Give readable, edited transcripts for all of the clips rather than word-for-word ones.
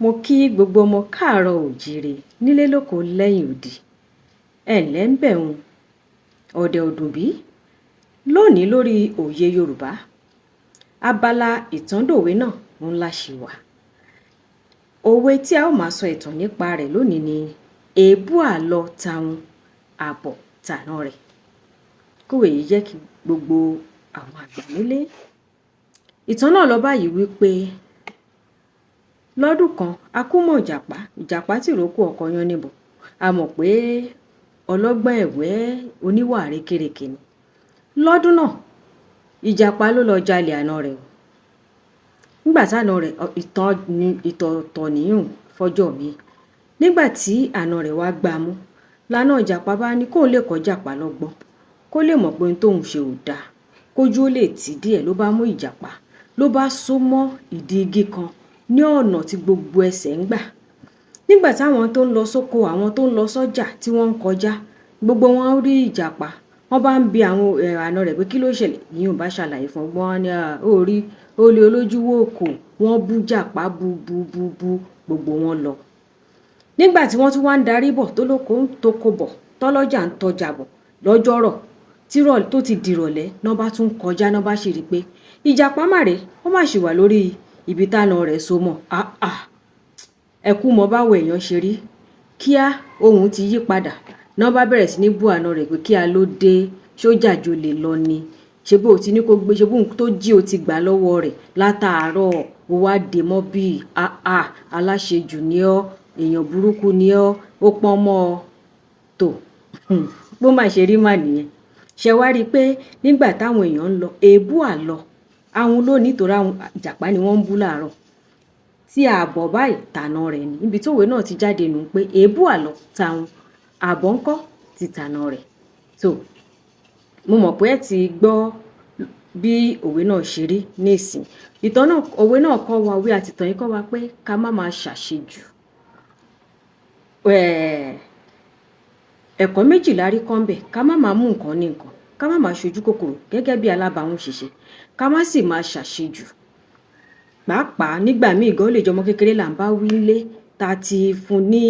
Mo kí gbogbo ọmọ káàárọ̀ oòjíire nílé lóko lẹ́yìn odi. Ẹ ǹlẹ́ ń bẹ̀un, ọ̀dẹ̀ ò dùn bí? Lónìí lórí Òye Yorùbá, abala ìtàndòwe náà ń la ṣì wà. Òwe tí a ó máa sọ ìtàn nípa rẹ̀ lónìí ni èébú àlọ tahun, àbọ̀ tàna rẹ̀. Kówe yìí jẹ́ kí gbogbo àwọn àgbà nílé. Ìtàn náà lọ báyìí wípé lọ́dún kan, akúmọ̀ ìjàpá, ìjàpá tìrókò ọkọ Yánníbo. A mọ̀ pé ọlọ́gbọ́n ẹ̀wẹ́ oníwà rékérekè ni. Lọ́dún náà, ìjàpá ló lọ jalè àna rẹ̀ o. Nígbà tána rẹ̀, ìtàn ìtọ̀ọ̀tọ̀ nìyún fọ́jọ́ mi. Nígbà tí àna rẹ̀ wá gbá mú, làna ìjàpá bá ní kóun lè kọ́ ìjàpá lọ́gbọ́n, kó lè mọ̀ pé ohun tóun ṣe ò dáa, kójú ó lè tì díẹ̀ ló bá mú ìjàpá, ló bá so mọ́ ìdí igi kan ní ọ̀nà tí gbogbo ẹsẹ̀ ń gbà. Nígbà táwọn tó ń lọ sóko, àwọn tó ń lọ sọ́jà tí wọ́n ń kọjá, gbogbo wọn rí ìjàpá. Wọ́n bá ń bi àwọn àna rẹ̀ pé kí ló ṣẹlẹ̀. Ìyún bá ṣàlàyé fún wọn, wọ́n ní ó rí olè olójú wòkò, wọ́n bú jàpá bú bú bú bú, gbogbo wọn lọ. Nígbà tí wọ́n tún wá ń darí bọ̀, tó lóko ń toko bọ̀, tọ́lọ́jà ń tọjà bọ̀ lọ́jọ́rọ̀ tírọ̀ tó ti dìrọ̀lẹ́, ná bá tún kọjá, ná bá sì rí i pé ìjàpá mà rèé, ó mà ṣì wà lórí ibi tána rẹ̀ so mọ́. Àà, ẹkú mọ báwo èèyàn ṣe rí. Kíá, ohùn ti yí padà. Ná bá bẹ̀rẹ̀ sí ní bú àna rẹ̀ pé kí a ló dé, sójà jolè lọ ni? Ṣé bó ti ní kó gbé, ṣé bóun tó jí o ti gbà lọ́wọ́ rẹ̀ látàárọ̀, ó wá dé mọ́ bíi àà, aláṣejù ni ọ́, èèyàn burúkú ni ọ́, ó pọ́n mọ́ ọ tó. Bó má ṣe rí mà nìyẹn. Ṣẹ wá rí i pé nígbà táwọn èèyàn ń lọ, èébú àlọ àwọn lónìí torí àwọn ìjàpá ni wọ́n ń bú láàárọ̀ tí ààbọ̀ báyìí tàna rẹ̀ ni. Ibi tówe náà ti jáde nù pé èébú àlọ tahun, ààbọ̀ ńkọ́ ti tàna rẹ̀. Tó, mo mọ̀ pé ẹ ti gbọ́ bí òwe náà ṣe rí nísìn. Ìtàn náà, òwe náà kọ́ wa, òwe àti ìtàn yìí kọ́ wa pé ká má máa ṣàṣejù. Ẹ̀kọ́ méjì la rí kọ́ ńbẹ̀. Ká má máa mú nǹkan ní nǹkan, ká má máa ṣojú kòkòrò gẹ́gẹ́ bí alábàáhùn ṣe ṣe, ká má sì máa ṣàṣejù. Pàápàá nígbà míì gan, ó lè jẹ́ ọmọ kékeré là ń bá wí nílé, ta ti fún ní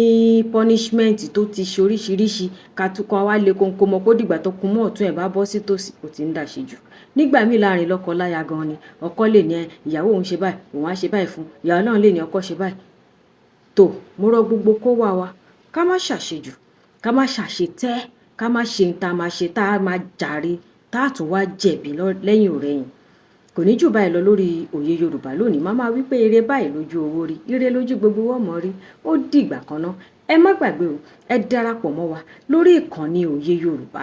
punishment tó ti ṣe oríṣiríṣi, ká tún kọ́ wá lé kónkó mọ́ kó dìgbà tó kun mọ́ ọ̀tún ẹ̀ bá bọ́ sí tòsí, ó ti ń dàṣejù. Nígbà míì láàrin lọ́kọ láya gan ni, ọkọ lè ní ìyàwó òun ṣe báyìí, òun á ṣe báyìí fún, ìyàwó náà lè ní ọkọ ṣe báyìí. Tó, mo rọ gbogbo kó wá wa, ká má ṣàṣejù, ká má ṣàṣetẹ́, ká má ṣe ohun tá a máa ṣe tá a máa jàre, tá a tún wá jẹ̀bi lẹ́yìn ọ̀rẹyìn. Kò ní jù báyìí lọ lórí Òye Yorùbá lónìí. Má máa wí pé ire báyìí lójú owó rí, ire lójú gbogbo wọ́n mọ̀ rí. Ó dìgbà kan ná. Ẹ má gbàgbé o, ẹ darapọ̀ mọ́ wa lórí ìkànnì Òye Yorùbá.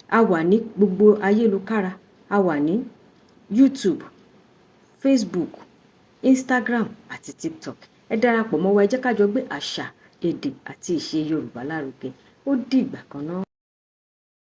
A wà ní gbogbo ayélukára. A wà ní YouTube, Facebook, Instagram àti TikTok. Ẹ darapọ̀ mọ́ wa, ẹ jẹ́ ká jọ gbé àṣà, èdè àti ìṣe Yorùbá lárugẹ. Ó dìgbà kan ná.